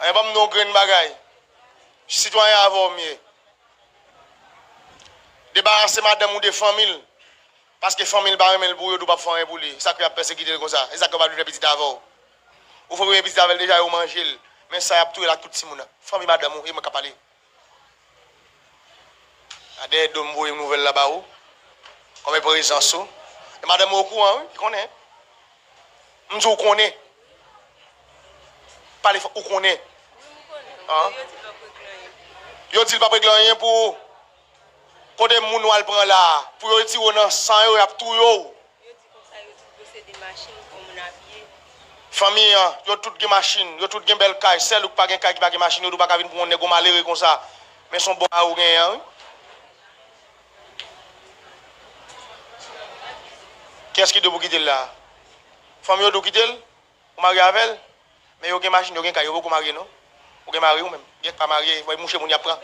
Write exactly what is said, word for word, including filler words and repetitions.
Men ban m di w yon grenn bagay. Sitwayen avè w m ye. Debarase madanm ou de fanmi l. Paske fanmi l pa renmen l pou yo di w p ap fè anyen pou li. E sa k fè y ap pèsekite l konsa. E sa k fè yo pa vle fè pitit avè w. Ou fè premye pitit avè l deja, yo manje l. Men sa y ap touye l ak tout timoun nan. Fanmi madanm ou, e mwen k ap pale. A dèyè do m voye nouvèl la ba ou. Kòm e prezans ou. E madanm ou okouran, wi, li konnen. M di w konnen. Pale fò, ou konnen. An? Yo di l p ap regle anyen pou ou. Kote moun ou al pran la a? Pou yo retire w nan san yo, y ap touye w. Yo di konsa, yo di posede machin pou moun abiye. Fanmi an, yo tout gen machin, yo tout gen bèl kay. Sèl ou k pa gen kay, ki pa gen machin, yo di w pa ka vin pou yon nèg, yon malere konsa. Men se yon bò a ou genyen an, wi. Kiyès ki di w pou kite l la? Fanmi yo di w kite l? Ou marye avè l? Men yo gen machin, yo gen kay, yo poko marye non. Ou gen mari ou menm? Gen k pa marye, mouche moun y ap pran.